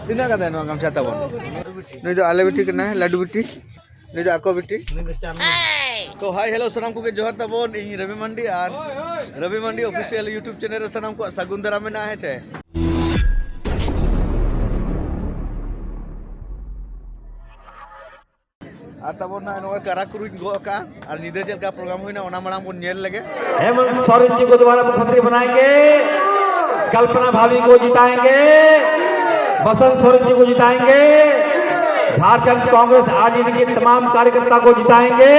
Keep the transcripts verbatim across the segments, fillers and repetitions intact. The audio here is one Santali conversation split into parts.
ᱛᱤᱱᱟᱹᱜ ᱠᱟᱛᱮ ᱱᱚᱣᱟ ᱜᱟᱢᱪᱷᱟ ᱛᱟᱵᱚᱱ? ᱱᱩᱭ ᱫᱚ ᱟᱞᱮ ᱵᱤᱴᱤ ᱠᱟᱱᱟᱭ, ᱞᱟᱹᱰᱩ ᱵᱤᱴᱤ᱾ ᱱᱩᱭ ᱫᱚ ᱟᱠᱚ ᱵᱤᱴᱤ᱾ ᱛᱚ ᱦᱟᱭ ᱦᱮᱞᱳ ᱥᱟᱱᱟᱢ ᱠᱚᱜᱮ ᱡᱚᱦᱟᱨ ᱛᱟᱵᱚᱱ, ᱤᱧ ᱨᱚᱵᱤ ᱢᱟᱱᱰᱤ ᱟᱨ ᱨᱚᱵᱤ ᱢᱟᱱᱰᱤ ᱚᱯᱷᱤᱥᱤᱭᱟᱞ YouTube ᱪᱮᱱᱮᱞ ᱨᱮ ᱥᱟᱱᱟᱢ ᱠᱚᱣᱟᱜ ᱥᱟᱹᱜᱩᱱ ᱫᱟᱨᱟᱢ ᱢᱮᱱᱟᱜᱼᱟ, ᱦᱮᱸ ᱪᱮ? ᱟᱨ ᱛᱟᱵᱚᱱ ᱱᱟᱜ ᱱᱚᱜᱼᱚᱭ ᱠᱟᱨᱟ ᱠᱩᱨᱩᱧ ᱜᱚᱜ ᱟᱠᱟᱫᱼᱟ, ᱟᱨ ᱧᱤᱫᱟᱹ ᱪᱮᱫ ᱞᱮᱠᱟ ᱯᱨᱳᱜᱨᱟᱢ ᱦᱩᱭᱱᱟ ᱚᱱᱟ ᱢᱟᱲᱟᱝ ᱵᱚᱱ ᱧᱮᱞ ᱞᱮᱜᱮ᱾ हेमंत सोरेन जी को दोबारा मुख्यमंत्री बनाएंगे, कल्पना भाभी को जिताएंगे, बसंत सोरेन जी को जिताएंगे, झारखंड कांग्रेस आरजेडी के तमाम कार्यकर्ता को जिताएंगे,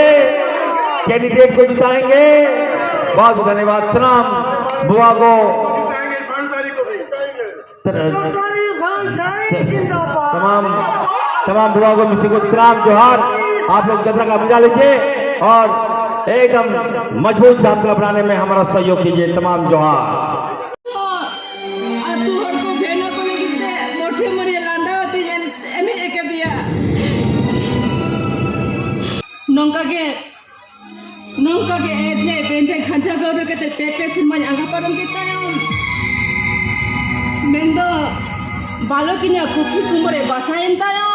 कैंडिडेट को जिताएंगे। बहुत बहुत धन्यवाद। सलाम बुआ को। तमाम तमाम बुआ को मिसी को सलाम जोहार। आप लोग जतरा का मजा लीजिए और एकदम मजबूत जातरा बनाने में हमारा सहयोग कीजिए। तमाम जोहार। ᱟᱹᱛᱩ ᱦᱚᱲ ᱠᱚ ᱵᱷᱮᱱᱟ ᱠᱚ ᱞᱟᱹᱜᱤᱫ ᱛᱮ ᱢᱚᱴᱷᱮ ᱢᱚᱬᱮ ᱞᱟᱸᱫᱟ ᱟᱛᱮᱧ ᱮᱱ- ᱮᱱᱮᱡ ᱟᱠᱟᱫᱮᱭᱟ᱾ ᱱᱚᱝᱠᱟ ᱜᱮ, ᱱᱚᱝᱠᱟ ᱜᱮ ᱮᱱᱮᱡ ᱵᱮᱸᱡᱮ ᱠᱷᱟᱸᱡᱟ ᱜᱟᱹᱣᱨᱟᱹ ᱠᱟᱛᱮ ᱯᱮ ᱯᱮ ᱥᱮᱨᱢᱟᱧ ᱟᱸᱜᱟ ᱯᱟᱨᱚᱢ ᱠᱮᱫ ᱛᱟᱭᱚᱢ, ᱢᱮᱱᱫᱚ ᱵᱟᱞᱚᱠ ᱤᱧᱟᱹᱜ ᱯᱩᱠᱷᱨᱤ ᱠᱩᱢᱵᱟᱹ ᱨᱮ ᱵᱟᱥᱟᱭᱮᱱ ᱛᱟᱭᱚᱢ᱾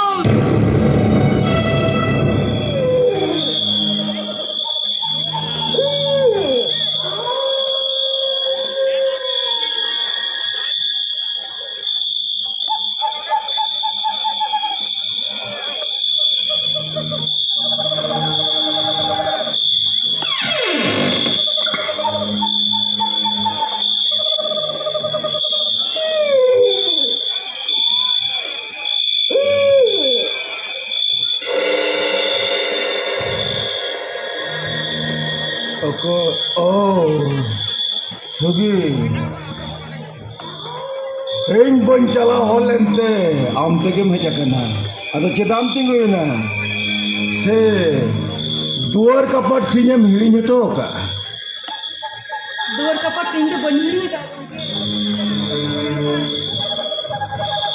ᱚᱠᱚ ᱚ ᱥᱩᱜᱤ, ᱤᱧ ᱵᱟᱹᱧ ᱪᱟᱞᱟᱣ ᱦᱚᱫ ᱞᱮᱱᱛᱮ ᱟᱢ ᱛᱮᱜᱮᱢ ᱦᱮᱡ ᱟᱠᱟᱱᱟ᱾ ᱟᱫᱚ ᱪᱮᱫᱟᱜ ᱮᱢ ᱛᱤᱸᱜᱩᱭᱮᱱᱟ? ᱥᱮ ᱫᱩᱣᱟᱹᱨ ᱠᱟᱯᱟᱴ ᱥᱤᱧ ᱮᱢ ᱦᱤᱲᱤᱧ ᱦᱚᱴᱚ ᱟᱠᱟᱫᱼᱟ? ᱫᱩᱣᱟᱹᱨ ᱠᱟᱯᱟᱴ ᱥᱤᱧ ᱫᱚ ᱵᱟᱹᱧ ᱦᱤᱲᱤᱧ ᱟᱠᱟᱫ ᱜᱚᱢᱠᱮ᱾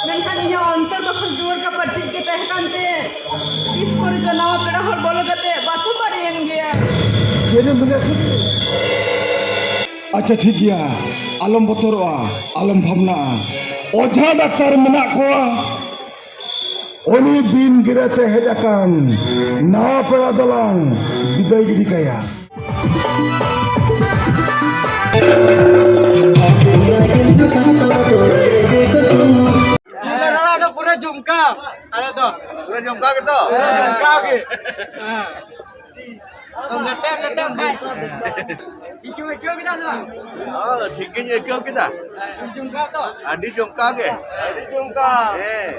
ᱢᱮᱱᱠᱷᱟᱱ ᱤᱧᱟᱹᱜ ᱚᱱᱛᱚᱨ ᱫᱚ ᱠᱷᱟᱹᱞᱤ ᱫᱩᱣᱟᱹᱨ ᱠᱟᱯᱟᱴ ᱡᱷᱤᱡ ᱜᱮ ᱛᱟᱦᱮᱸ ᱠᱟᱱ ᱛᱮ, ᱛᱤᱥ ᱠᱚᱨᱮ ᱪᱚ ᱱᱟᱣᱟ ᱯᱮᱲᱟ ᱦᱚᱲ ᱵᱚᱞᱚ ᱠᱟᱛᱮ ᱵᱟᱥᱟ ᱯᱟᱨᱮᱭᱮᱱ ᱜᱮᱭᱟ᱾ ᱪᱮᱫ ᱮᱢ ᱢᱮᱱᱮᱫ ᱥᱩᱫᱷᱤ? ᱟᱪᱪᱷᱟ, ᱴᱷᱤᱠ ᱜᱮᱭᱟ, ᱟᱞᱚᱢ ᱵᱚᱛᱚᱨᱚᱜᱼᱟ, ᱟᱞᱚᱢ ᱵᱷᱟᱵᱽᱱᱟᱜᱼᱟ᱾ ᱚᱡᱷᱟ ᱰᱟᱠᱛᱟᱨ ᱢᱮᱱᱟᱜ ᱠᱚᱣᱟ, ᱩᱱᱤ ᱵᱤᱱ ᱜᱤᱨᱟᱹᱛᱮ ᱦᱮᱡ ᱟᱠᱟᱱ ᱱᱟᱣᱟ ᱯᱮᱲᱟ ᱫᱚᱞᱟᱝ ᱵᱤᱫᱟᱹᱭ ᱜᱤᱰᱤ ᱠᱟᱭᱟ᱾ ᱟᱞᱮ ᱫᱚ ᱯᱩᱨᱟᱹ ᱡᱚᱢᱠᱟ, ᱟᱞᱮ ᱫᱚ᱾ ᱯᱩᱨᱟᱹ ᱡᱚᱢᱠᱟ ᱜᱮᱛᱚ? ᱦᱮᱸ, ᱡᱚᱢᱠᱟ ᱜᱮ᱾ ᱦᱮᱸ᱾ ᱞᱮᱴᱮ, ᱞᱮᱴᱮ ᱠᱷᱟᱡ᱾ ᱴᱷᱤᱠ ᱜᱮᱢ ᱟᱹᱭᱠᱟᱹᱣ ᱠᱮᱫᱟ ᱥᱮ ᱵᱟᱝ? ᱦᱚᱸ, ᱴᱷᱤᱠ ᱜᱤᱧ ᱟᱹᱭᱠᱟᱹᱣ ᱠᱮᱫᱟ᱾ ᱟᱹᱰᱤ ᱡᱚᱢᱠᱟ ᱛᱚ? ᱟᱹᱰᱤ ᱡᱚᱢᱠᱟ ᱜᱮ᱾ ᱟᱹᱰᱤ ᱡᱚᱢᱠᱟ᱾ ᱦᱮᱸ᱾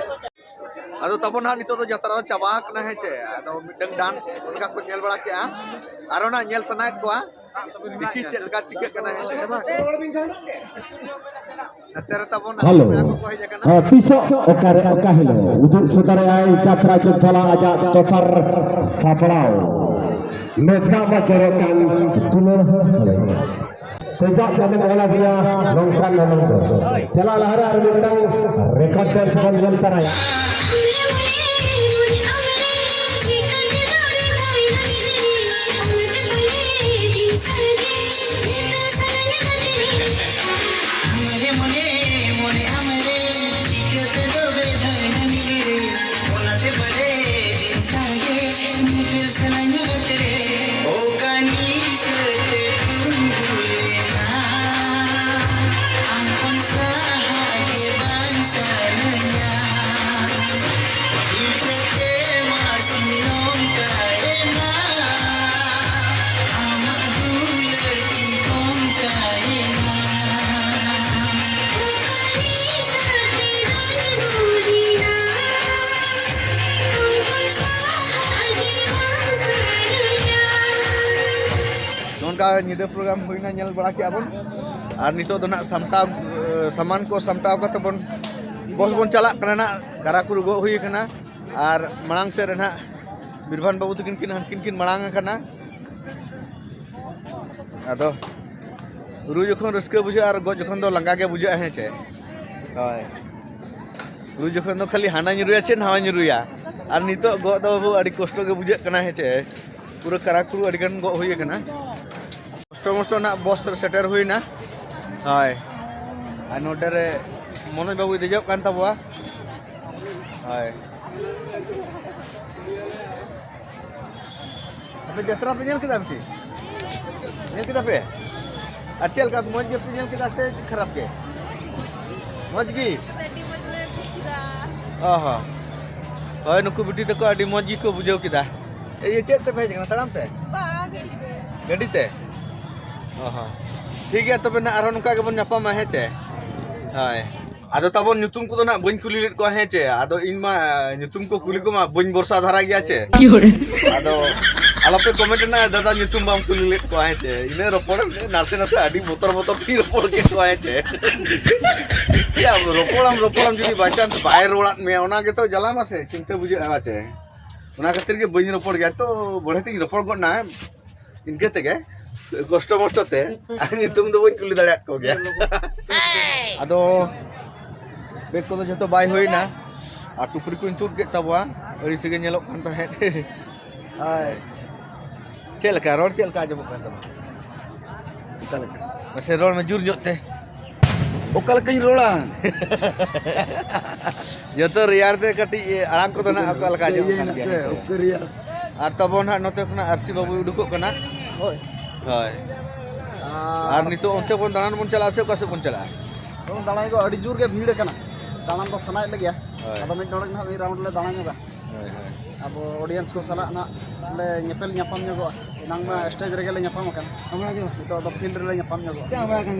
ᱟᱫᱚ ᱛᱟᱵᱚᱱ ᱦᱟᱸᱜ ᱱᱤᱛᱚᱜ ᱫᱚ ᱡᱟᱛᱨᱟ ᱫᱚ ᱪᱟᱵᱟ ᱟᱠᱟᱱᱟ, ᱦᱮᱸ ᱪᱮ? ᱟᱫᱚ ᱢᱤᱫᱴᱟᱝ dance ᱚᱱᱠᱟ ᱠᱚ ᱧᱮᱞ ᱵᱟᱲᱟ ᱠᱮᱜᱼᱟ᱾ ᱟᱨᱚ ᱱᱟᱜ ᱧᱮᱞ ᱥᱟᱱᱟᱭᱮᱫ ᱠᱚᱣᱟ᱾ ᱫᱮᱠᱷᱤ ᱪᱮᱫ ᱞᱮᱠᱟ ᱪᱤᱠᱟᱹᱜ ᱠᱟᱱᱟ, ᱦᱮᱸ ᱪᱮ? ᱱᱚᱛᱮ ᱨᱮ ᱛᱟᱵᱚᱱ ᱦᱮᱞᱳ᱾ ᱯᱮᱲᱟ ᱠᱚᱠᱚ ᱦᱮᱡ ᱟᱠᱟᱱᱟ᱾ ᱦᱮᱸ, ᱛᱤᱥᱚᱜ ᱚᱠᱟᱨᱮ ᱚᱠᱟ ᱦᱤᱞᱳᱜ ᱩᱫᱩᱜ ᱥᱚᱫᱚᱨᱮᱜᱼᱟᱭ ᱡᱟᱛᱨᱟ ᱪᱚᱫᱽᱫᱷᱚᱞᱟ ᱟᱡᱟᱜ ᱫᱚᱥᱟᱨ ᱥᱟᱯᱲᱟᱣ᱾ ᱢᱮᱫ ᱫᱟᱜ ᱵᱟᱪᱚᱨᱚᱜ ᱠᱟᱱ ᱫᱩᱞᱟᱹᱲ ᱦᱚᱸ ᱥᱟᱹᱲᱮ᱾ ᱛᱮᱡᱟᱜ ᱥᱟᱢᱟᱝ ᱚᱞ ᱟᱹᱜᱩᱭᱟ ᱱᱚᱝᱠᱟᱱ ᱚᱱᱚᱞ ᱫᱚ᱾ ᱪᱟᱞᱟᱜ ᱞᱟᱦᱟᱨᱮ ᱟᱨ ᱢᱤᱫᱴᱟᱝ record dance ᱵᱚᱱ ᱧᱮᱞ ᱛᱟᱨᱟᱭᱟ᱾ ᱱᱚᱝᱠᱟ ᱧᱤᱫᱟᱹ program ᱦᱩᱭᱱᱟ, ᱧᱮᱞ ᱵᱟᱲᱟ ᱠᱮᱜᱼᱟ ᱵᱚᱱ᱾ ᱟᱨ ᱱᱤᱛᱚᱜ ᱫᱚ ᱱᱟᱜ ᱥᱟᱢᱴᱟᱣ, ᱮ, ᱥᱟᱢᱟᱱ ᱠᱚ ᱥᱟᱢᱴᱟᱣ ᱠᱟᱛᱮ ᱵᱚᱱ, ᱵᱚᱥ ᱵᱚᱱ ᱪᱟᱞᱟᱜ ᱠᱟᱱᱟ ᱱᱟᱜ᱾ ᱠᱟᱨᱟᱠᱩᱨᱩ ᱜᱚᱜ ᱦᱩᱭ ᱠᱟᱱᱟ᱾ ᱟᱨ ᱢᱟᱲᱟᱝ ᱥᱮᱫ ᱨᱮ ᱱᱟᱜ ᱵᱤᱨᱵᱷᱟᱱ ᱵᱟᱹᱵᱩ ᱛᱟᱹᱠᱤᱱ ᱠᱤᱱ ᱦᱟᱱᱠᱤᱱ ᱠᱤᱱ ᱢᱟᱲᱟᱝ ᱟᱠᱟᱱᱟ᱾ ᱟᱫᱚ ᱨᱩ ᱡᱚᱠᱷᱚᱱ ᱨᱟᱹᱥᱠᱟᱹ ᱵᱩᱡᱷᱟᱹᱜᱼᱟ ᱟᱨ ᱜᱚᱜ ᱡᱚᱠᱷᱚᱱ ᱫᱚ ᱞᱟᱸᱜᱟ ᱜᱮ ᱵᱩᱡᱷᱟᱹᱜᱼᱟ, ᱦᱮᱸ ᱪᱮ? ᱦᱳᱭ᱾ ᱨᱩ ᱡᱚᱠᱷᱚᱱ ᱫᱚ ᱠᱷᱟᱹᱞᱤ ᱦᱟᱱᱟᱧ ᱨᱩᱭᱟ ᱪᱮ ᱱᱟᱣᱟᱧ ᱨᱩᱭᱟ᱾ ᱟᱨ ᱱᱤᱛᱚᱜ ᱜᱚᱜ ᱫᱚ ᱵᱟᱹᱵᱩ ᱟᱹᱰᱤ ᱠᱚᱥᱴᱚ ᱜᱮ ᱵᱩᱡᱷᱟᱹᱜ ᱠᱟᱱᱟ, ᱦᱮᱸ ᱪᱮ? ᱯᱩᱨᱟᱹ ᱠᱟᱨᱟᱠᱩᱨᱩ ᱟᱹᱰᱤ ᱜᱟᱱ ᱜᱚᱜ ᱦᱩᱭ ᱟᱠᱟᱱᱟ᱾ ᱠᱚᱥᱴᱚ ᱢᱚᱥᱴᱚ ᱱᱟᱜ ᱵᱚᱥ ᱨᱮ ᱥᱮᱴᱮᱨ ᱦᱩᱭᱱᱟ᱾ ᱦᱳᱭ᱾ ᱟᱨ ᱱᱚᱰᱮ ᱨᱮ ᱢᱚᱱᱳᱡᱽ ᱵᱟᱹᱵᱩᱭ ᱫᱮᱡᱚᱜ ᱠᱟᱱ ᱛᱟᱵᱚᱣᱟ᱾ ᱦᱳᱭ᱾ ᱟᱯᱮ ᱡᱟᱛᱨᱟ ᱯᱮ ᱧᱮᱞ ᱠᱮᱫᱟ ᱵᱤᱴᱤ? ᱧᱮᱞ ᱠᱮᱫᱟ ᱯᱮ? ᱟᱨ ᱪᱮᱫ ᱞᱮᱠᱟ, ᱢᱚᱡᱽ ᱜᱮᱯᱮ ᱧᱮᱞ ᱠᱮᱫᱟ ᱥᱮ ᱠᱷᱟᱨᱟᱯ ᱜᱮ? ᱢᱚᱡᱽ ᱜᱮ? ᱟᱹᱰᱤ ᱢᱚᱡᱽ ᱞᱮ ᱵᱩᱡᱽ ᱠᱮᱫᱟ᱾ ᱚ ᱦᱚᱸ᱾ ᱦᱳᱭ, ᱱᱩᱠᱩ ᱵᱤᱴᱤ ᱛᱟᱠᱚ ᱟᱹᱰᱤ ᱢᱚᱡᱽ ᱜᱮᱠᱚ ᱵᱩᱡᱷᱟᱹᱣ ᱠᱮᱫᱟ᱾ ᱤᱭᱟᱹ, ᱪᱮᱫ ᱛᱮᱯᱮ ᱦᱮᱡ ᱟᱠᱟᱱᱟ, ᱛᱟᱲᱟᱢ ᱛᱮ? ᱵᱟᱝ, ᱜᱟᱹᱰᱤ ᱛᱮ᱾ ᱜᱟᱹᱰᱤ ᱛᱮ? ᱚ ᱦᱚᱸ᱾ ᱴᱷᱤᱠ ᱜᱮᱭᱟ, ᱛᱚᱵᱮ ᱱᱟᱜ ᱟᱨᱦᱚᱸ ᱱᱚᱝᱠᱟ ᱜᱮᱵᱚᱱ ᱧᱟᱯᱟᱢᱟ, ᱦᱮᱸ ᱪᱮ? ᱦᱳᱭ᱾ ᱟᱫᱚ ᱛᱟᱵᱚᱱ ᱧᱩᱛᱩᱢ ᱠᱚᱫᱚ ᱱᱟᱜ ᱵᱟᱹᱧ ᱠᱩᱞᱤ ᱞᱮᱫ ᱠᱚᱣᱟ, ᱦᱮᱸ ᱪᱮ? ᱟᱫᱚ ᱤᱧ ᱢᱟ, ᱧᱩᱛᱩᱢ ᱠᱚ ᱠᱩᱞᱤ ᱠᱚᱢᱟ ᱵᱟᱹᱧ ᱵᱷᱚᱨᱥᱟ ᱫᱷᱟᱨᱟ ᱜᱮᱭᱟ ᱪᱮ? ᱟᱫᱚ ᱟᱞᱚᱯᱮ comment ᱮᱱᱟ, "ᱫᱟᱫᱟ ᱧᱩᱛᱩᱢ ᱵᱟᱢ ᱠᱩᱞᱤ ᱞᱮᱫ ᱠᱚᱣᱟ", ᱦᱮᱸ ᱪᱮ? ᱤᱱᱟᱹ ᱨᱚᱯᱚᱲ ᱱᱟᱥᱮ ᱱᱟᱥᱮ ᱟᱹᱰᱤ ᱵᱚᱛᱚᱨ ᱵᱚᱛᱚᱨ ᱛᱤᱧ ᱨᱚᱯᱚᱲ ᱠᱮᱫ ᱠᱚᱣᱟ, ᱦᱮᱸ ᱪᱮ? ᱭᱟ, ᱨᱚᱯᱚᱲᱟᱢ ᱨᱚᱯᱚᱲᱟᱢ ᱡᱩᱫᱤ by chance ᱵᱟᱭ ᱨᱚᱲᱟᱫ ᱢᱮᱭᱟ, ᱚᱱᱟ ᱜᱮᱛᱚ ᱡᱟᱞᱟ ᱢᱟᱥᱮ, ᱪᱤᱱᱛᱟᱹ ᱵᱩᱡᱷᱟᱹᱜᱼᱟ, ᱦᱮᱸ ᱪᱮ? ᱚᱱᱟ ᱠᱷᱟᱹᱛᱤᱨ ᱜᱮ ᱵᱟᱹᱧ ᱨᱚᱯᱚᱲ ᱜᱮᱭᱟ, ᱛᱚ ᱵᱚᱲᱦᱮ ᱛᱤᱧ ᱨᱚᱯᱚᱲ ᱜᱚᱫ ᱱᱟ᱾ ᱤᱱᱠᱟᱹ ᱛᱮᱜᱮ ᱠᱚᱥᱴᱚ ᱢᱚᱥᱴᱚ ᱛᱮ ᱟᱨ ᱧᱩᱛᱩᱢ ᱫᱚ ᱵᱟᱹᱧ ᱠᱩᱞᱤ ᱫᱟᱲᱮᱭᱟᱜ ᱠᱚᱜᱮᱭᱟ᱾ ᱟᱫᱚ ᱵᱮᱜᱽ ᱠᱚᱫᱚ ᱡᱷᱚᱛᱚ ᱵᱟᱭ ᱦᱩᱭᱱᱟ ᱟᱨ ᱴᱩᱯᱨᱤ ᱠᱚᱧ ᱛᱩᱫ ᱠᱮᱫ ᱛᱟᱵᱚᱣᱟ, ᱟᱹᱲᱤᱥ ᱜᱮ ᱧᱮᱞᱚᱜ ᱠᱟᱱ ᱛᱟᱦᱮᱸᱫ᱾ ᱦᱳᱭ᱾ ᱪᱮᱫ ᱞᱮᱠᱟ ᱨᱚᱲ, ᱪᱮᱫ ᱞᱮᱠᱟ ᱟᱸᱡᱚᱢᱚᱜ ᱠᱟᱱ ᱛᱟᱢᱟ? ᱚᱠᱟ ᱞᱮᱠᱟ? ᱢᱟᱥᱮ ᱨᱚᱲ ᱢᱮ ᱡᱳᱨ ᱧᱚᱜ ᱛᱮ᱾ ᱚᱠᱟ ᱞᱮᱠᱟᱧ ᱨᱚᱲᱟ? ᱡᱚᱛᱚ ᱨᱮᱭᱟᱲ ᱛᱮ ᱠᱟᱹᱴᱤᱡ ᱟᱲᱟᱝ ᱠᱚᱫᱚ ᱱᱟᱜ ᱚᱠᱟ ᱞᱮᱠᱟ ᱟᱸᱡᱚᱢᱚᱜ ᱤᱭᱟᱹᱭ ᱠᱟᱱ ᱱᱟᱥᱮ ᱜᱮᱭᱟ᱾ ᱩᱵ ᱠᱚ ᱨᱮᱭᱟᱲ᱾ ᱟᱨ ᱛᱟᱵᱚᱱ ᱦᱟᱸᱜ ᱱᱚᱛᱮ ᱠᱷᱚᱱᱟᱜ ᱟᱨ ᱥᱤ ᱵᱟᱹᱵᱩᱭ ᱩᱰᱩᱠᱚᱜ ᱠᱟᱱᱟ᱾ ᱦᱳᱭ᱾ ᱦᱳᱭ᱾ ᱟᱨ ᱱᱤᱛᱚᱜ ᱚᱱᱛᱮ ᱵᱚᱱ ᱫᱟᱬᱟᱱ ᱵᱚᱱ ᱪᱟᱞᱟᱜᱼᱟ ᱥᱮ ᱚᱠᱟ ᱥᱮᱫ ᱵᱚᱱ ᱪᱟᱞᱟᱜᱼᱟ? ᱫᱟᱬᱟᱱ ᱫᱚ ᱟᱹᱰᱤ ᱡᱳᱨ ᱜᱮ ᱵᱷᱤᱲ ᱟᱠᱟᱱᱟ᱾ ᱫᱟᱬᱟᱱ ᱫᱚ ᱥᱟᱱᱟᱭᱮᱫ ᱞᱮᱜᱮᱭᱟ᱾ ᱦᱳᱭ᱾ ᱟᱫᱚ ᱢᱤᱫ ᱰᱚᱸᱰᱮᱠ ᱱᱟᱦᱟᱜ ᱢᱤᱫ round ᱞᱮ ᱫᱟᱬᱟ ᱧᱚᱜᱟ᱾ ᱦᱳᱭ, ᱦᱳᱭ᱾ ᱟᱵᱚ audience ᱠᱚ ᱥᱟᱞᱟᱜ ᱱᱟᱦᱟᱜ ᱞᱮ ᱧᱮᱯᱮᱞ ᱧᱟᱯᱟᱢ ᱧᱚᱜᱚᱜᱼᱟ᱾ ᱮᱱᱟᱝ ᱢᱟ stage ᱨᱮᱜᱮ ᱞᱮ ᱧᱟᱯᱟᱢ ᱟᱠᱟᱱᱟ᱾ ᱱᱤᱛᱚᱜ ᱫᱚ field ᱨᱮᱞᱮ ᱧᱟᱯᱟᱢ ᱧᱚᱜᱚᱜᱼᱟ᱾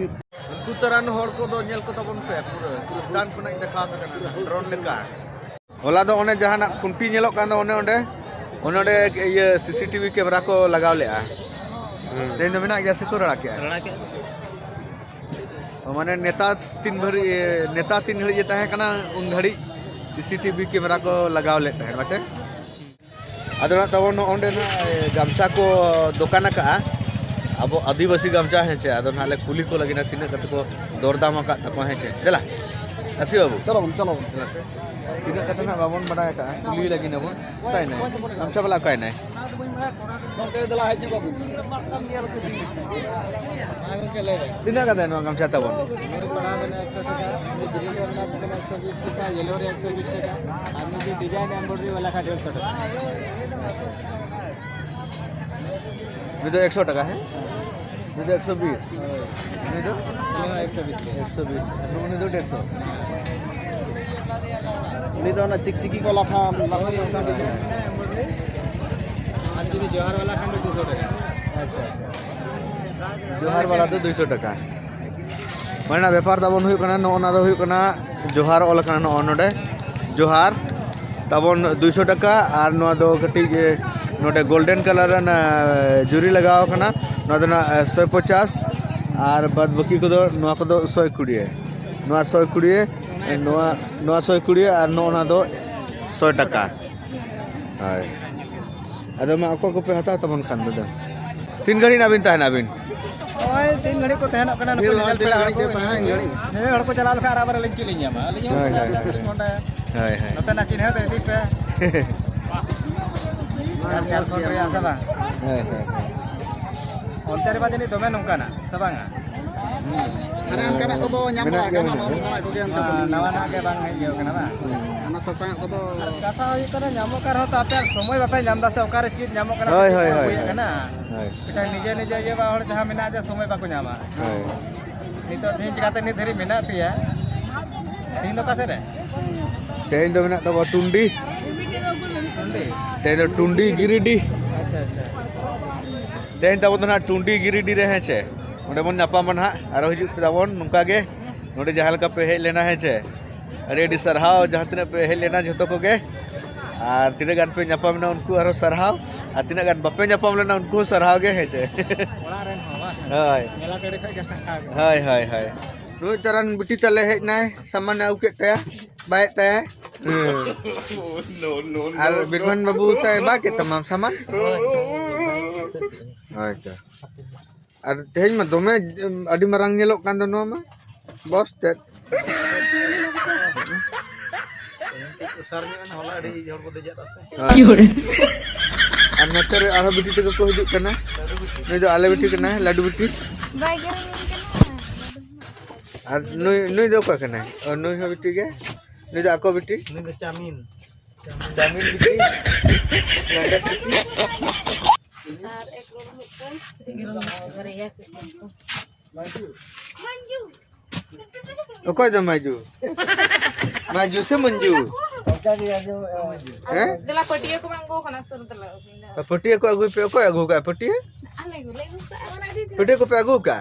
ᱩᱱᱠᱩ ᱛᱟᱨᱟᱱ ᱦᱚᱲ ᱠᱚᱫᱚ ᱧᱮᱞ ᱠᱚ ᱛᱟᱵᱚᱱ ᱯᱮ, ᱯᱩᱨᱟᱹ ᱪᱮᱛᱟᱱ ᱠᱷᱚᱱᱟᱜ ᱤᱧ ᱫᱮᱠᱷᱟᱣ ᱟᱯᱮ ᱠᱟᱱᱟ, drone ᱞᱮᱠᱟ᱾ ᱦᱚᱞᱟ ᱫᱚ ᱚᱱᱮ ᱡᱟᱦᱟᱱᱟᱜ ᱠᱷᱩᱱᱴᱤ ᱧᱮᱞᱚᱜ ᱠᱟᱱ ᱫᱚ, ᱚᱱᱮ ᱚᱸᱰᱮ, ᱚᱱᱮ ᱚᱸᱰᱮ ᱤᱭᱟᱹ CCTV camera ᱠᱚ ᱞᱟᱜᱟᱣ ᱞᱮᱜᱼᱟ᱾ ᱦᱩᱸ᱾ ᱛᱮᱦᱮᱧ ᱫᱚ ᱢᱮᱱᱟᱜ ᱜᱮᱭᱟ ᱥᱮᱠᱚ ᱨᱟᱲᱟ ᱠᱮᱜᱼᱟ? ᱨᱟᱲᱟ ᱠᱮᱜᱼᱟ᱾ ᱚ, ᱢᱟᱱᱮ ᱱᱮᱛᱟ ᱛᱤᱱ ᱵᱷᱟᱹᱨᱤ, ᱱᱮᱛᱟ ᱛᱤᱱ ᱜᱷᱟᱹᱲᱤᱡ ᱮ ᱛᱟᱦᱮᱸ ᱠᱟᱱᱟ, ᱩᱱ ᱜᱷᱟᱹᱲᱤᱡ CCTV camera ᱠᱚ ᱞᱟᱜᱟᱣ ᱞᱮᱫ ᱛᱟᱦᱮᱸᱫ, ᱵᱟᱪᱮ? ᱟᱫᱚ ᱱᱟᱜ ᱛᱟᱵᱚᱱ ᱱᱚᱜᱼᱚ ᱱᱚᱸᱰᱮ ᱱᱟᱜ, ᱮ, ᱜᱟᱢᱪᱷᱟ ᱠᱚ ᱫᱚᱠᱟᱱ ᱟᱠᱟᱜᱼᱟ᱾ ᱟᱵᱚ ᱟᱹᱫᱤᱵᱟᱹᱥᱤ ᱜᱟᱢᱪᱷᱟ, ᱦᱮᱸ ᱪᱮ? ᱟᱫᱚ ᱱᱟᱜ ᱞᱮ ᱠᱩᱞᱤ ᱠᱚ ᱞᱟᱹᱜᱤᱫ ᱱᱟᱜ ᱛᱤᱱᱟᱹᱜ ᱠᱟᱛᱮ ᱠᱚ ᱫᱚᱨᱫᱟᱢ ᱟᱠᱟᱫ ᱛᱟᱠᱚᱣᱟ, ᱦᱮᱸ ᱪᱮ? ᱫᱮᱞᱟ, ᱟᱹᱨᱥᱤ ᱵᱟᱹᱵᱩ᱾ ᱪᱚᱞᱚ ᱵᱚᱱ, ᱪᱚᱞᱚ ᱵᱚᱱ᱾ ᱫᱮᱞᱟ ᱥᱮ᱾ ᱛᱤᱱᱟᱹᱜ ᱠᱟᱛᱮ ᱱᱟᱜ ᱵᱟᱵᱚᱱ ᱵᱟᱰᱟᱭ ᱟᱠᱟᱜᱼᱟ, ᱠᱩᱞᱤ ᱞᱟᱹᱜᱤᱫ ᱱᱟᱵᱚᱱ᱾ ᱚᱠᱟᱭ ᱱᱟᱭ? ᱜᱟᱢᱪᱷᱟ ᱵᱟᱞᱟ ᱚᱠᱟᱭ ᱱᱟᱭ? ᱜᱚᱢᱠᱮ, ᱫᱮᱞᱟ ᱦᱮᱡ ᱧᱚᱜᱚᱜ ᱵᱤᱱ᱾ ᱦᱮᱸ, ᱜᱚᱢᱠᱮ, ᱞᱟᱹᱭ ᱵᱮᱱ᱾ ᱛᱤᱱᱟᱹᱜ ᱠᱟᱛᱮ ᱱᱚᱣᱟ ᱜᱟᱢᱪᱷᱟ ᱛᱟᱵᱚᱱ? ᱱᱚᱣᱟ ᱯᱟᱲᱟᱜ ᱢᱮᱱᱟᱜᱼᱟ ᱮᱠᱥᱚ ᱴᱟᱠᱟ, ᱜᱨᱤᱱ ᱨᱮ ᱢᱮᱱᱟᱜ ᱛᱟᱵᱮᱱᱟ ᱮᱠᱥᱚ ᱵᱤᱥ ᱴᱟᱠᱟ, ᱭᱮᱞᱳ ᱨᱮ ᱮᱠᱥᱚ ᱵᱤᱥ ᱴᱟᱠᱟ, ᱟᱨ ᱢᱤᱫᱴᱤᱡ ᱰᱤᱡᱟᱭᱤᱱ ᱮᱢᱵᱨᱚᱭᱰᱟᱨᱤ ᱵᱟᱞᱟ ᱠᱷᱟᱱ ᱰᱮᱲᱥᱚ ᱴᱟᱠᱟ᱾ ᱱᱤᱭᱟᱹ ᱫᱚ ᱮᱠᱥᱚ ᱴᱟᱠᱟ, ᱦᱮᱸ? ᱱᱤᱭᱟᱹ ᱫᱚ ᱮᱠᱥᱚ ᱵᱤᱥ᱾ ᱱᱤᱭᱟᱹ ᱫᱚ? ᱱᱤᱭᱟᱹ ᱦᱚᱸ ᱮᱠᱥᱚ ᱵᱤᱥ ᱴᱟᱠᱟ᱾ ᱮᱠᱥᱚ ᱵᱤᱥ᱾ ᱱᱩᱜᱼᱩ ᱱᱤᱭᱟᱹ ᱫᱚ ᱰᱮᱲᱥᱚ᱾ ᱩᱱᱤ ᱫᱚ ᱚᱱᱟ ᱪᱤᱠᱪᱤᱠᱤ ᱠᱚ ᱞᱟᱴᱷᱟ, ᱞᱟᱴᱷᱟ ᱞᱮᱠᱟ ᱰᱤᱡᱟᱭᱤᱱ᱾ ᱟᱨ ᱡᱩᱫᱤ ᱡᱚᱦᱟᱨ ᱵᱟᱞᱟ ᱠᱷᱟᱱ ᱫᱚ ᱫᱩᱥᱚ ᱴᱟᱠᱟ᱾ ᱟᱪᱪᱷᱟ, ᱟᱪᱪᱷᱟ᱾ ᱡᱚᱦᱟᱨ ᱵᱟᱞᱟ ᱫᱚ ᱫᱩᱭᱥᱚ ᱴᱟᱠᱟ᱾ ᱢᱟᱱᱮ ᱵᱮᱯᱟᱨ ᱛᱟᱵᱚᱱ ᱦᱩᱭᱩᱜ ᱠᱟᱱᱟ, ᱱᱚᱜᱼᱚ ᱱᱟ ᱫᱚ ᱦᱩᱭᱩᱜ ᱠᱟᱱᱟ ᱡᱚᱦᱟᱨ ᱚᱞ ᱟᱠᱟᱱᱟ ᱱᱚᱜᱼᱚ ᱱᱚᱰᱮ, ᱡᱚᱦᱟᱨ ᱛᱟᱵᱚᱱ ᱫᱩᱭᱥᱚ ᱴᱟᱠᱟ᱾ ᱟᱨ ᱱᱚᱣᱟ ᱫᱚ ᱠᱟᱹᱴᱤᱡ, ᱮ, ᱱᱚᱰᱮ ᱜᱳᱞᱰᱮᱱ ᱠᱟᱞᱟᱨ ᱨᱮᱱᱟᱜ, ᱮ, ᱡᱩᱨᱤ ᱞᱟᱜᱟᱣ ᱟᱠᱟᱱᱟ, ᱱᱚᱣᱟ ᱫᱚ ᱱᱟᱜ, ᱮ, ᱥᱚᱭ ᱯᱚᱪᱟᱥ᱾ ᱟᱨ ᱵᱟᱫ ᱵᱟᱹᱠᱤ ᱠᱚᱫᱚ, ᱱᱚᱣᱟ ᱠᱚᱫᱚ ᱥᱚᱭ ᱠᱩᱲᱤ, ᱱᱚᱣᱟ ᱥᱚᱭ ᱠᱩᱲᱤ, ᱱᱚᱣᱟ, ᱱᱚᱣᱟ ᱥᱚᱭ ᱠᱩᱲᱤ, ᱟᱨ ᱱᱚᱜᱼᱚ ᱱᱟ ᱫᱚ ᱥᱚᱭ ᱴᱟᱠᱟ᱾ ᱦᱳᱭ᱾ ᱟᱫᱚ ᱢᱟ, ᱚᱠᱚᱭ ᱠᱚᱯᱮ ᱦᱟᱛᱟᱣ ᱛᱟᱵᱚᱱ ᱠᱷᱟᱱ ᱫᱚ? ᱛᱤᱱ ᱜᱷᱟᱹᱲᱤᱡ ᱱᱟᱜ ᱵᱤᱱ ᱛᱟᱦᱮᱱᱟ ᱟᱹᱵᱤᱱ? ᱱᱚᱜᱼᱚᱭ ᱛᱤᱱ ᱜᱷᱟᱹᱲᱤᱡ ᱠᱚ ᱛᱟᱦᱮᱱᱚᱜ ᱠᱟᱱᱟ ᱱᱩᱠᱩ ᱵᱷᱤᱲ ᱦᱚᱸ ᱧᱮᱧᱮᱞ ᱛᱤᱱ ᱯᱮᱲᱟ ᱦᱚᱲ ᱜᱷᱟᱹᱲᱤᱡ ᱠᱚ᱾ ᱛᱮ ᱛᱟᱦᱮᱱ ᱜᱷᱟᱹᱲᱤᱡ᱾ ᱧᱮᱧᱮᱞ ᱦᱚᱲ ᱠᱚ ᱪᱟᱞᱟᱣ ᱞᱮᱠᱷᱟᱱ ᱟᱨ ᱟᱵᱟᱨ ᱟᱹᱞᱤᱧ ᱪᱮᱫ ᱞᱤᱧ ᱧᱟᱢᱟ? ᱟᱹᱞᱤᱧ ᱦᱚᱸ ᱦᱳᱭ, ᱦᱳᱭ, ᱦᱳᱭ᱾ ᱱᱚᱰᱮ ᱦᱳᱭ, ᱦᱳᱭ᱾ ᱱᱚᱛᱮᱱᱟᱜ ᱪᱤᱱᱦᱟᱹ ᱫᱚ ᱤᱫᱤ ᱯᱮ᱾ ᱟᱨ ᱧᱮᱞ ᱥᱚᱴ ᱨᱮᱭᱟᱜ ᱥᱮ ᱵᱟᱝ? ᱦᱳᱭ, ᱦᱳᱭ, ᱦᱳᱭ᱾ ᱚᱱᱛᱮ ᱨᱮᱢᱟ ᱡᱟᱹᱱᱤᱡ ᱫᱚᱢᱮ ᱱᱚᱝᱠᱟᱱᱟᱜ, ᱥᱮ ᱵᱟᱝᱟ? ᱦᱟᱱᱮ ᱚᱱᱠᱟᱱᱟᱜ ᱠᱚᱫᱚ ᱧᱟᱢ ᱢᱮᱱᱟᱜ ᱵᱟᱲᱟ ᱜᱮᱭᱟ, ᱟᱠᱟᱱᱟ, ᱢᱮᱱᱟᱜ ᱱᱚᱜᱼᱚ ᱜᱮᱭᱟ᱾ ᱱᱚᱝᱠᱟᱱᱟᱜ ᱠᱚᱜᱮ ᱚᱱᱠᱟ ᱠᱚ ᱱᱟᱣᱟ ᱱᱟᱜ ᱜᱮ ᱵᱟᱝ ᱦᱮᱡ ᱤᱭᱟᱹ ᱠᱟᱱᱟ ᱵᱟᱝ? ᱦᱩᱸ᱾ ᱚᱱᱟ ᱥᱟᱥᱟᱝᱟᱜ ᱠᱚᱫᱚ ᱟᱨ ᱠᱟᱛᱷᱟ ᱦᱩᱭᱩᱜ ᱠᱟᱱᱟ, ᱧᱟᱢᱚᱜ ᱠᱟᱱ ᱨᱮᱦᱚᱸ ᱛᱚ ᱟᱯᱮᱭᱟᱜ ᱥᱚᱢᱚᱭ ᱵᱟᱯᱮ ᱧᱟᱢ ᱮᱫᱟ ᱥᱮ, ᱚᱠᱟᱨᱮ ᱪᱮᱫ ᱧᱟᱢᱚᱜ ᱠᱟᱱᱟ, ᱦᱳᱭ, ᱪᱮᱫ ᱦᱳᱭ, ᱠᱚ ᱦᱳᱭ, ᱟᱹᱜᱩᱭᱮᱫ ᱦᱳᱭ᱾ ᱠᱟᱱᱟ? ᱦᱳᱭ᱾ ᱢᱤᱫᱴᱟᱝ ᱱᱤᱡᱮ ᱱᱤᱡᱮ ᱤᱭᱟᱹ ᱵᱟ ᱦᱚᱲ ᱡᱟᱦᱟᱸ ᱢᱮᱱᱟᱜᱼᱟ, ᱡᱮ ᱥᱚᱢᱚᱭ ᱵᱟᱠᱚ ᱧᱟᱢᱟ᱾ ᱦᱳᱭ᱾ ᱱᱤᱛᱚᱜ ᱛᱮᱦᱮᱧ ᱪᱤᱠᱟᱛᱮ ᱱᱤᱛ ᱫᱷᱟᱹᱨᱤᱡ ᱢᱮᱱᱟᱜ ᱯᱮᱭᱟ? ᱛᱮᱦᱮᱧ ᱫᱚ ᱚᱠᱟ ᱥᱮᱫ ᱨᱮ? ᱛᱮᱦᱮᱧ ᱫᱚ ᱢᱮᱱᱟᱜ ᱛᱟᱵᱚᱱᱟ ᱴᱩᱱᱰᱤ᱾ ᱴᱩᱱᱰᱤ? ᱛᱮᱦᱮᱧ ᱫᱚ ᱴᱩᱱᱰᱤ ᱜᱤᱨᱤᱰᱤ᱾ ᱟᱪᱪᱷᱟ, ᱟᱪᱪᱷᱟ᱾ ᱛᱮᱦᱮᱧ ᱛᱟᱵᱚᱱ ᱫᱚ ᱱᱟᱦᱟᱜ ᱴᱩᱱᱰᱤ ᱜᱤᱨᱤᱰᱤ ᱨᱮ, ᱦᱮᱸ ᱪᱮ? ᱚᱸᱰᱮ ᱵᱚᱱ ᱧᱟᱯᱟᱢᱟ ᱱᱟᱦᱟᱜ᱾ ᱟᱨᱚ ᱦᱤᱡᱩᱜ ᱯᱮ ᱛᱟᱵᱚᱱ ᱱᱚᱝᱠᱟ ᱜᱮ᱾ ᱱᱚᱰᱮ ᱡᱟᱦᱟᱸ ᱞᱮᱠᱟ ᱯᱮ ᱦᱮᱡ ᱞᱮᱱᱟ, ᱦᱮᱸ ᱪᱮ? ᱟᱹᱰᱤ ᱟᱹᱰᱤ ᱥᱟᱨᱦᱟᱣ ᱡᱟᱦᱟᱸ ᱛᱤᱱᱟᱹᱜ ᱯᱮ ᱦᱮᱡ ᱞᱮᱱᱟ ᱡᱷᱚᱛᱚ ᱠᱚᱜᱮ᱾ ᱟᱨ ᱛᱤᱱᱟᱹᱜ ᱜᱟᱱ ᱯᱮ ᱧᱟᱯᱟᱢ ᱮᱱᱟ ᱩᱱᱠᱩ ᱟᱨᱦᱚᱸ ᱥᱟᱨᱦᱟᱣ᱾ ᱟᱨ ᱛᱤᱱᱟᱹᱜ ᱜᱟᱱ ᱵᱟᱯᱮ ᱧᱟᱯᱟᱢ ᱞᱮᱱᱟ ᱩᱱᱠᱩ ᱦᱚᱸ ᱥᱟᱨᱦᱟᱣ ᱜᱮ, ᱦᱮᱸ ᱪᱮ? ᱚᱲᱟᱜ ᱨᱮᱱ ᱦᱚᱸ ᱵᱟᱝ? ᱦᱳᱭ᱾ ᱢᱮᱞᱟ ᱴᱟᱺᱰᱤ ᱠᱷᱚᱡ ᱜᱮ ᱥᱟᱵ ᱠᱟᱜ ᱠᱚ᱾ ᱦᱳᱭ, ᱦᱳᱭ, ᱦᱳᱭ᱾ ᱱᱩᱭ ᱛᱟᱨᱟᱱ ᱵᱤᱴᱤ ᱛᱟᱞᱮ ᱦᱮᱡ ᱱᱟᱭ, ᱥᱟᱢᱟᱱᱮ ᱟᱹᱜᱩ ᱠᱮᱫ ᱛᱟᱭᱟ, ᱵᱟᱭᱮᱫ ᱛᱟᱭᱟ᱾ ᱦᱮᱸ᱾ No, no, no, ᱟᱨ no. ᱵᱤᱨᱢᱟᱱ ᱵᱟᱹᱵᱩ ᱛᱟᱭ ᱵᱟᱭ ᱠᱮᱫ ᱛᱟᱢᱟ ᱥᱟᱢᱟᱱ? ᱦᱳᱭ ᱛᱚ᱾ ᱟᱨ ᱛᱮᱦᱮᱧ ᱢᱟ ᱫᱚᱢᱮ, ᱩᱢ, ᱟᱹᱰᱤ ᱢᱟᱨᱟᱝ ᱧᱮᱞᱚᱜ ᱠᱟᱱ ᱫᱚ ᱱᱚᱣᱟ ᱢᱟ᱾ ᱵᱚᱥ ᱛᱮᱫ᱾ ᱚᱥᱟᱨ ᱧᱚᱜ ᱮᱱᱟ, ᱦᱚᱞᱟ ᱟᱹᱰᱤ ᱦᱚᱲ ᱠᱚ ᱫᱮᱡᱚᱜ ᱠᱟᱱᱟ ᱥᱮ᱾ ᱦᱳᱭ᱾ ᱟᱨ ᱱᱚᱛᱮ ᱨᱮ ᱟᱨᱦᱚᱸ ᱵᱤᱴᱤ ᱛᱟᱠᱚ ᱠᱚ ᱦᱤᱡᱩᱜ ᱠᱟᱱᱟ᱾ ᱱᱩᱭ ᱫᱚ ᱟᱞᱮ ᱵᱤᱴᱤ ᱠᱟᱱᱟᱭ, ᱞᱟᱹᱰᱩ ᱵᱤᱴᱤ᱾ ᱵᱟᱭ ᱜᱮᱨᱮᱧ ᱠᱟᱱᱟ᱾ ᱟᱨ ᱱᱩᱭ, ᱱᱩᱭ ᱫᱚ ᱚᱠᱚᱭ ᱠᱟᱱᱟᱭ? ᱚ, ᱱᱩᱭ ᱦᱚᱸ ᱵᱤᱴᱤ ᱜᱮ᱾ ᱱᱩᱭ ᱫᱚ ᱟᱠᱚ ᱵᱤᱴᱤ᱾ ᱱᱩᱭ ᱫᱚ ᱪᱟᱣᱢᱤᱱ᱾ ᱪᱟᱣᱢᱤᱱ ᱵᱤᱴᱤ᱾ ᱞᱟᱸᱰᱟ ᱵᱤᱴᱤ᱾ ᱟᱨ ᱮᱜᱽ ᱨᱳᱞ ᱢᱤᱫᱴᱟᱝ᱾ ᱮᱜᱽ ᱨᱳᱞ ᱵᱟᱨᱭᱟ᱾ ᱚᱠᱚᱭ ᱫᱚ ᱢᱟᱡᱩ? ᱢᱟᱡᱩ ᱥᱮ ᱢᱚᱧᱡᱩ? ᱦᱮᱸ? ᱫᱮᱞᱟ ᱯᱟᱹᱴᱤᱭᱟᱹ ᱠᱚ ᱵᱟᱝ ᱟᱹᱜᱩ ᱠᱟᱱᱟ ᱥᱩᱨ ᱫᱮᱞᱟ᱾ ᱯᱟᱹᱴᱤᱭᱟᱹ ᱠᱚ ᱟᱹᱜᱩᱭ ᱯᱮ᱾ ᱚᱠᱚᱭ ᱟᱹᱜᱩ ᱠᱟᱜᱼᱟ ᱯᱟᱹᱴᱤᱭᱟᱹ? ᱟᱞᱮ ᱜᱮᱞᱮ ᱟᱹᱜᱩ ᱠᱟᱜᱼᱟ᱾ ᱯᱟᱹᱴᱤᱭᱟᱹ ᱠᱚᱯᱮ ᱟᱹᱜᱩ ᱠᱟᱜᱼᱟ?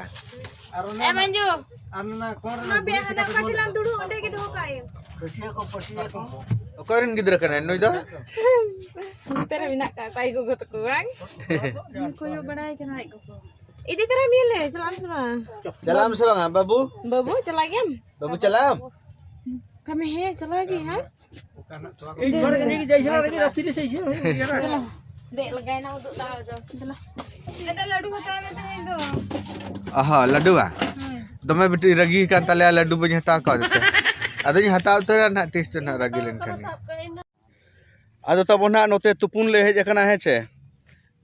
ᱮ ᱢᱚᱧᱡᱩ᱾ ᱚᱱᱟ ᱵᱮᱜᱽ ᱦᱟᱱᱟ ᱚᱠᱟ ᱴᱷᱮᱱ ᱞᱟᱝ ᱫᱩᱲᱩᱵ, ᱚᱸᱰᱮ ᱜᱮ ᱫᱚᱦᱚ ᱠᱟᱜ ᱟᱭ᱾ ᱚᱠᱚᱭ ᱨᱮᱱ ᱜᱤᱫᱽᱨᱟᱹ ᱠᱟᱱᱟᱭ ᱱᱩᱭ ᱫᱚ? ᱚᱱᱛᱮ ᱨᱮ ᱢᱮᱱᱟᱜ ᱠᱟᱜ ᱠᱚᱣᱟ ᱟᱡ ᱜᱚᱜᱚ ᱛᱟᱠᱚ ᱵᱟᱝ? ᱠᱚᱭᱚᱜ ᱵᱟᱲᱟᱭ ᱠᱟᱱᱟ ᱟᱡ ᱜᱚᱜᱚ᱾ ᱤᱫᱤ ᱛᱚᱨᱟ ᱢᱮᱭᱟᱞᱮ, ᱪᱟᱞᱟᱜ ᱟᱢ ᱥᱮ ᱵᱟᱝ? ᱪᱟᱞᱟᱜ ᱟᱢ ᱥᱮ ᱵᱟᱝ ᱵᱟᱹᱵᱩ? ᱵᱟᱹᱵᱩ, ᱪᱟᱞᱟᱜ ᱜᱮᱭᱟᱢ? ᱵᱟᱹᱵᱩ, ᱪᱟᱞᱟᱜ ᱟᱢ? ᱠᱟᱹᱢᱤ ᱦᱮᱸ, ᱪᱟᱞᱟᱜ ᱜᱮ, ᱦᱮᱸ? ᱤᱧ ᱡᱚᱦᱚᱨ ᱤᱧ ᱡᱟᱭ ᱥᱮ ᱨᱟᱛᱤ ᱨᱮ ᱥᱮ ᱤᱥᱤᱱ ᱦᱩᱭᱩᱜ ᱜᱮᱭᱟ ᱱᱟ᱾ ᱪᱟᱞᱟᱜ᱾ ᱫᱮᱡ ᱞᱮᱜᱟᱭ ᱱᱟ ᱩᱫᱩᱜ ᱫᱟ ᱟᱫᱚ᱾ ᱪᱟᱞᱟᱜ᱾ ᱫᱟᱫᱟ, ᱞᱟᱹᱰᱩ ᱦᱟᱛᱟᱣ ᱢᱮ ᱛᱮᱦᱮᱧ ᱫᱚ᱾ ᱟᱦᱟ, ᱞᱟᱹᱰᱩ ᱵᱟ? ᱦᱮᱸ᱾ ᱫᱚᱢᱮ ᱵᱤᱴᱤ ᱨᱟᱹᱜᱤ ᱠᱟᱱ ᱛᱟᱞᱮᱭᱟ, ᱞᱟᱹᱰᱩ ᱵᱟᱹᱧ ᱦᱟᱛᱟᱣ ᱠᱟᱣᱫᱮ ᱛᱮ᱾ ᱟᱫᱚᱧ ᱦᱟᱛᱟᱣ ᱩᱛᱟᱹᱨᱟ ᱱᱟᱦᱟᱜ ᱛᱤᱥ ᱪᱚ ᱱᱟᱦᱟᱜ ᱨᱟᱹᱜᱤ ᱞᱮᱱᱠᱷᱟᱱ ᱜᱮ᱾ ᱥᱟᱵ ᱠᱟᱹᱫᱟᱹᱧ ᱱᱟ᱾ ᱟᱫᱚ ᱛᱟᱵᱚᱱ ᱱᱟᱦᱟᱜ ᱱᱚᱛᱮ ᱛᱩᱯᱩᱱ ᱞᱮ ᱦᱮᱡ ᱟᱠᱟᱱᱟ, ᱦᱮᱸ ᱪᱮ?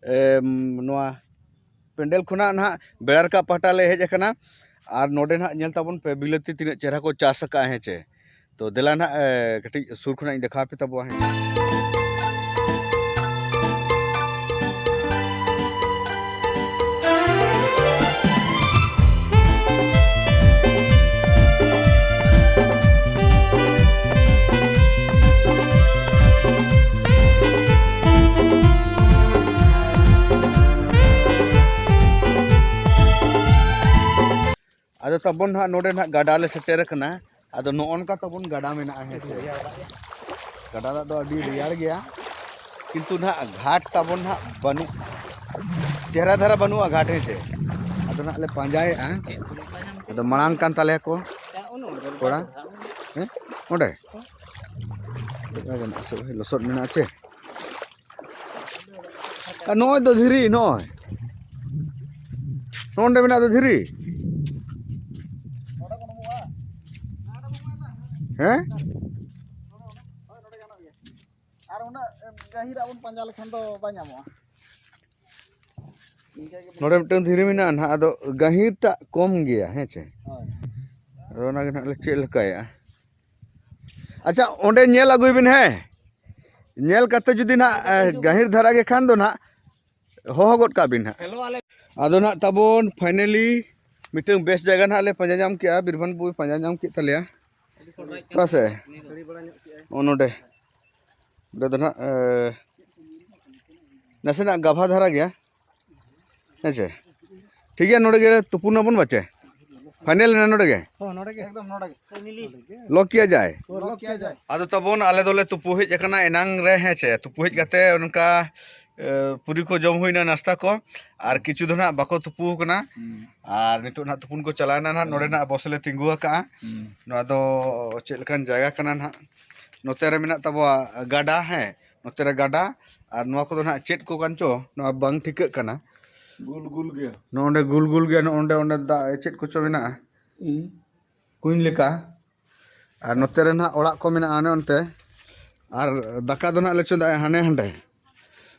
ᱮᱢ, ᱱᱚᱣᱟ ᱯᱮᱱᱰᱮᱞ ᱠᱷᱚᱱᱟᱜ ᱱᱟᱦᱟᱜ ᱵᱮᱲᱟ ᱨᱟᱠᱟᱵ ᱯᱟᱦᱴᱟ ᱞᱮ ᱦᱮᱡ ᱟᱠᱟᱱᱟ᱾ ᱟᱨ ᱱᱚᱰᱮ ᱱᱟᱦᱟᱜ ᱧᱮᱞ ᱛᱟᱵᱚᱱ ᱯᱮ ᱵᱤᱞᱟᱹᱛᱤ ᱛᱤᱱᱟᱹᱜ ᱪᱮᱦᱨᱟ ᱠᱚ ᱪᱟᱥ ᱟᱠᱟᱫᱼᱟ, ᱦᱮᱸ ᱪᱮ? ᱛᱚ ᱫᱮᱞᱟ ᱱᱟᱦᱟᱜ, ᱮ, ᱠᱟᱹᱴᱤᱡ ᱥᱩᱨ ᱠᱷᱚᱱᱟᱜ ᱤᱧ ᱫᱮᱠᱷᱟᱣ ᱟᱯᱮ ᱛᱟᱵᱚᱣᱟ, ᱦᱮᱸ ᱪᱮ? ᱟᱫᱚ ᱛᱟᱵᱚᱱ ᱱᱟᱦᱟᱜ ᱱᱚᱰᱮ ᱱᱟᱦᱟᱜ ᱜᱟᱰᱟ ᱞᱮ ᱥᱮᱴᱮᱨ ᱟᱠᱟᱱᱟ᱾ ᱟᱫᱚ ᱱᱚᱜᱼᱚ ᱱᱚᱝᱠᱟ ᱛᱟᱵᱚᱱ ᱜᱟᱰᱟ ᱢᱮᱱᱟᱜᱼᱟ, ᱦᱮᱸ ᱥᱮ? ᱜᱟᱰᱟ ᱫᱟᱜ ᱫᱚ ᱟᱹᱰᱤ ᱨᱮᱭᱟᱲ ᱜᱮᱭᱟ, ᱠᱤᱱᱛᱩ ᱱᱟᱦᱟᱜ ᱜᱷᱟᱴ ᱛᱟᱵᱚᱱ ᱱᱟᱦᱟᱜ ᱵᱟᱹᱱᱩᱜ, ᱪᱮᱦᱨᱟ ᱫᱷᱟᱨᱟ ᱵᱟᱹᱱᱩᱜᱼᱟ ᱜᱷᱟᱴ, ᱦᱮᱸ ᱥᱮ? ᱟᱫᱚ ᱱᱟᱦᱟᱜ ᱞᱮ ᱯᱟᱸᱡᱟᱭᱮᱫᱼᱟ᱾ ᱟᱫᱚ ᱢᱟᱲᱟᱝ ᱠᱟᱱ ᱛᱟᱞᱮᱭᱟ ᱠᱚ ᱠᱚᱲᱟ, ᱦᱮᱸ, ᱚᱸᱰᱮ ᱞᱚᱥᱚᱫ ᱢᱮᱱᱟᱜᱼᱟ ᱪᱮ? ᱟᱨ ᱱᱚᱜᱼᱚᱭ ᱫᱚ ᱫᱷᱤᱨᱤ, ᱱᱚᱜᱼᱚᱭ᱾ ᱱᱚᱜᱼᱚ ᱱᱚᱰᱮ ᱢᱮᱱᱟᱜ ᱫᱚ ᱫᱷᱤᱨᱤ᱾ ᱦᱮᱸ? ᱜᱟᱹᱦᱤᱨᱟᱜ ᱵᱚᱱ ᱯᱟᱸᱡᱟ ᱞᱮᱠᱷᱟᱱ ᱫᱚ ᱵᱟᱭ ᱧᱟᱢᱚᱜᱼᱟ᱾ ᱱᱤᱝᱠᱟᱹ ᱜᱮ ᱱᱚᱰᱮ ᱢᱤᱫᱴᱟᱝ ᱫᱷᱤᱨᱤ ᱢᱮᱱᱟᱜᱼᱟ ᱱᱟᱦᱟᱜ, ᱟᱫᱚ ᱜᱟᱹᱦᱤᱨ ᱴᱟᱜ ᱠᱚᱢ ᱜᱮᱭᱟ, ᱦᱮᱸ ᱪᱮ? ᱦᱳᱭ᱾ ᱟᱫᱚ ᱚᱱᱟᱜᱮ ᱱᱟᱦᱟᱜ ᱞᱮ ᱪᱮᱫ ᱞᱮᱠᱟᱭᱟ᱾ ᱟᱪᱪᱷᱟ, ᱚᱸᱰᱮ ᱧᱮᱞ ᱟᱹᱜᱩᱭ ᱵᱤᱱ, ᱦᱮᱸ᱾ ᱧᱮᱞ ᱠᱟᱛᱮ ᱡᱩᱫᱤ ᱱᱟᱦᱟᱜ, ᱮ, ᱜᱟᱹᱦᱤᱨ ᱫᱷᱟᱨᱟ ᱜᱮ ᱠᱷᱟᱱ ᱫᱚ ᱱᱟᱦᱟᱜ ᱦᱚᱦᱚ ᱜᱚᱫ ᱠᱟᱜ ᱵᱤᱱ ᱱᱟᱦᱟᱜ᱾ ᱟᱫᱚ ᱱᱟᱦᱟᱜ ᱛᱟᱵᱚᱱ finally ᱢᱤᱫᱴᱟᱝ ᱵᱮᱥ ᱡᱟᱭᱜᱟ ᱱᱟᱦᱟᱜ ᱞᱮ ᱯᱟᱸᱡᱟ ᱧᱟᱢ ᱠᱮᱜᱼᱟ, ᱵᱤᱨᱵᱷᱟᱱ ᱵᱟᱹᱵᱩᱭ ᱯᱟᱸᱡᱟ ᱧᱟᱢ ᱠᱮᱫ ᱛᱟᱞᱮᱭᱟ᱾ ᱵᱟᱥᱮ? ᱱᱚᱜᱼᱚ ᱱᱚᱰᱮ᱾ ᱚᱸᱰᱮ ᱫᱚ ᱱᱟᱦᱟᱜ, ᱮ, ᱱᱟᱥᱮᱱᱟᱜ ᱜᱟᱵᱷᱟ ᱫᱷᱟᱨᱟ ᱜᱮᱭᱟ᱾ ᱦᱮᱸ ᱪᱮ? ᱴᱷᱤᱠ ᱜᱮᱭᱟ, ᱱᱚᱰᱮ ᱜᱮ ᱛᱩᱯᱩᱱ ᱟᱵᱚᱱ ᱵᱟᱪᱮ? Final ᱮᱱᱟ ᱱᱚᱰᱮ ᱜᱮ? ᱦᱚᱸ, ᱱᱚᱰᱮ ᱜᱮ᱾ ᱮᱠᱫᱚᱢ ᱱᱚᱰᱮ ᱜᱮ᱾ Lock ᱠᱤᱭᱟ ᱡᱟᱭ? ᱦᱚᱸ, lock ᱠᱤᱭᱟ ᱡᱟᱭ᱾ ᱟᱫᱚ ᱛᱟᱵᱚᱱ ᱟᱞᱮ ᱫᱚᱞᱮ ᱛᱩᱯᱩ ᱦᱮᱡ ᱟᱠᱟᱱᱟ ᱮᱱᱟᱝ ᱨᱮ, ᱦᱮᱸ ᱪᱮ? ᱛᱩᱯᱩ ᱦᱮᱡ ᱠᱟᱛᱮ ᱚᱱᱠᱟ, ᱮ, ᱯᱩᱨᱤ ᱠᱚ ᱡᱚᱢ ᱦᱩᱭᱱᱟ, ᱱᱟᱥᱛᱟ ᱠᱚ, ᱟᱨ ᱠᱤᱪᱷᱩ ᱫᱚ ᱱᱟᱦᱟᱜ ᱵᱟᱠᱚ ᱛᱩᱯᱩ ᱟᱠᱟᱱᱟ᱾ ᱦᱩᱸ᱾ ᱟᱨ ᱱᱤᱛᱚᱜ ᱱᱟᱦᱟᱜ ᱛᱩᱯᱩᱱ ᱠᱚ ᱪᱟᱞᱟᱣ ᱮᱱᱟ ᱱᱟᱦᱟᱜ, ᱱᱚᱰᱮ ᱱᱟᱦᱟᱜ ᱵᱚᱥ ᱞᱮ ᱛᱤᱸᱜᱩ ᱟᱠᱟᱜᱼᱟ᱾ ᱦᱩᱸ᱾ ᱱᱚᱣᱟ ᱫᱚ ᱪᱮᱫ ᱞᱮᱠᱟᱱ ᱡᱟᱭᱜᱟ ᱠᱟᱱᱟ ᱱᱟᱦᱟᱜ? ᱱᱚᱛᱮ ᱨᱮ ᱢᱮᱱᱟᱜ ᱛᱟᱵᱚᱣᱟ ᱜᱟᱰᱟ, ᱦᱮᱸ, ᱱᱚᱛᱮ ᱨᱮ ᱜᱟᱰᱟ, ᱟᱨ ᱱᱚᱣᱟ ᱠᱚᱫᱚ ᱱᱟᱦᱟᱜ ᱪᱮᱫ ᱠᱚ ᱠᱟᱱ ᱪᱚ, ᱱᱚᱣᱟ ᱵᱟᱝ ᱴᱷᱤᱠᱟᱹᱜ ᱠᱟᱱᱟ᱾ ᱜᱩᱞ ᱜᱩᱞ ᱜᱮᱭᱟ᱾ ᱱᱚᱜᱼᱚ ᱱᱚᱸᱰᱮ ᱜᱩᱞ ᱜᱩᱞ ᱜᱮᱭᱟ, ᱱᱚᱜᱼᱚ ᱱᱚᱸᱰᱮ, ᱚᱸᱰᱮ ᱫᱟᱜ ᱪᱮᱫ ᱠᱚᱪᱚ ᱢᱮᱱᱟᱜᱼᱟ᱾ ᱦᱩᱸ᱾ ᱠᱩᱧ ᱞᱮᱠᱟ᱾ ᱟᱨ ᱱᱚᱛᱮ ᱨᱮ ᱱᱟᱦᱟᱜ ᱚᱲᱟᱜ ᱠᱚ ᱢᱮᱱᱟᱜᱼᱟ ᱚᱱᱮ ᱚᱱᱛᱮ᱾ ᱟᱨ ᱫᱟᱠᱟ ᱫᱚ ᱱᱟᱦᱟᱜ ᱞᱮ ᱪᱚᱸᱫᱟᱭᱟ ᱦᱟᱱᱮ ᱦᱟᱸᱰᱮ,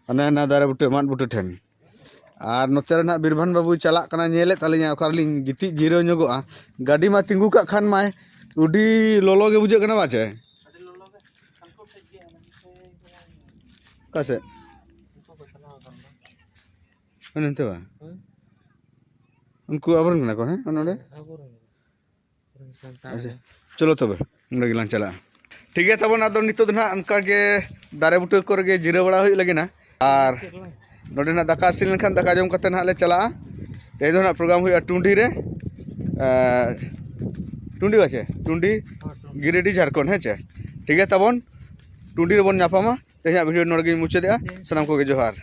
ᱦᱟᱱᱮ ᱦᱟᱱᱟ ᱫᱟᱨᱮ ᱵᱩᱴᱟᱹ, ᱢᱟᱫ ᱵᱩᱴᱟᱹ ᱴᱷᱮᱱ᱾ ᱟᱨ ᱱᱚᱛᱮ ᱨᱮ ᱱᱟᱦᱟᱜ ᱵᱤᱨᱵᱷᱟᱱ ᱵᱟᱹᱵᱩᱭ ᱪᱟᱞᱟᱜ ᱠᱟᱱᱟ, ᱧᱮᱞᱮᱫ ᱛᱟᱹᱞᱤᱧᱟ ᱚᱠᱟ ᱨᱮᱞᱤᱧ ᱜᱤᱛᱤᱡ ᱡᱤᱨᱟᱹᱣ ᱧᱚᱜᱚᱜᱼᱟ᱾ ᱜᱟᱹᱰᱤ ᱢᱟ ᱛᱤᱸᱜᱩ ᱠᱟᱜ ᱠᱷᱟᱱ ᱢᱟᱭ ᱟᱹᱰᱤ ᱞᱚᱞᱚ ᱜᱮ ᱵᱩᱡᱷᱟᱹᱜ ᱠᱟᱱᱟ ᱵᱟᱪᱮ? ᱚᱠᱟ ᱥᱮᱫ? ᱚᱱᱮ ᱚᱱᱛᱮ ᱵᱟ? ᱦᱳᱭ᱾ ᱩᱱᱠᱩ ᱟᱵᱚᱨᱮᱱ ᱠᱟᱱᱟ ᱠᱚ, ᱦᱮᱸ? ᱚᱱᱮ ᱚᱸᱰᱮ? ᱟᱵᱚᱨᱮᱱ᱾ ᱥᱟᱱᱛᱟᱲ ᱟᱪᱪᱷᱟ, ᱜᱮ᱾ ᱪᱚᱞᱚ ᱛᱚᱵᱮ, ᱱᱚᱸᱰᱮ ᱜᱮᱞᱟᱝ ᱪᱟᱞᱟᱜᱼᱟ᱾ ᱴᱷᱤᱠ ᱜᱮᱭᱟ ᱛᱟᱵᱚᱱ, ᱟᱫᱚ ᱱᱤᱛᱚᱜ ᱫᱚ ᱱᱟᱦᱟᱜ ᱚᱱᱠᱟ ᱜᱮ ᱫᱟᱨᱮ ᱵᱩᱴᱟᱹ ᱠᱚᱨᱮ ᱜᱮ ᱡᱤᱨᱟᱹᱣ ᱵᱟᱲᱟ ᱦᱩᱭᱩᱜ ᱞᱟᱹᱜᱤᱫ ᱱᱟ᱾ ᱟᱨ ᱱᱚᱸᱰᱮ ᱱᱟᱜ ᱫᱟᱠᱟ ᱤᱥᱤᱱ ᱞᱮᱱᱠᱷᱟᱱ ᱫᱟᱠᱟ ᱡᱚᱢ ᱠᱟᱛᱮ ᱱᱟᱦᱟᱜ ᱞᱮ ᱪᱟᱞᱟᱜᱼᱟ᱾ ᱛᱮᱦᱮᱧ ᱫᱚ ᱱᱟᱦᱟᱜ program ᱦᱩᱭᱩᱜᱼᱟ ᱴᱩᱸᱰᱤ ᱨᱮ, ᱟᱨ ᱴᱩᱸᱰᱤ ᱵᱟᱪᱮ? ᱴᱩᱸᱰᱤ, ᱜᱤᱨᱤᱰᱤ, ᱡᱷᱟᱲᱠᱷᱚᱸᱰ, ᱦᱮᱸ ᱪᱮ? ᱴᱷᱤᱠ ᱜᱮᱭᱟ ᱛᱟᱵᱚᱱ, ᱴᱩᱸᱰᱤ ᱨᱮᱵᱚᱱ ᱧᱟᱯᱟᱢᱟ᱾ ᱛᱮᱦᱮᱧᱟᱜ video ᱱᱚᱸᱰᱮ ᱜᱤᱧ ᱢᱩᱪᱟᱹᱫᱮᱜᱼᱟ᱾ ᱥᱟᱱᱟᱢ ᱠᱚᱜᱮ ᱡᱚᱦᱟᱨ᱾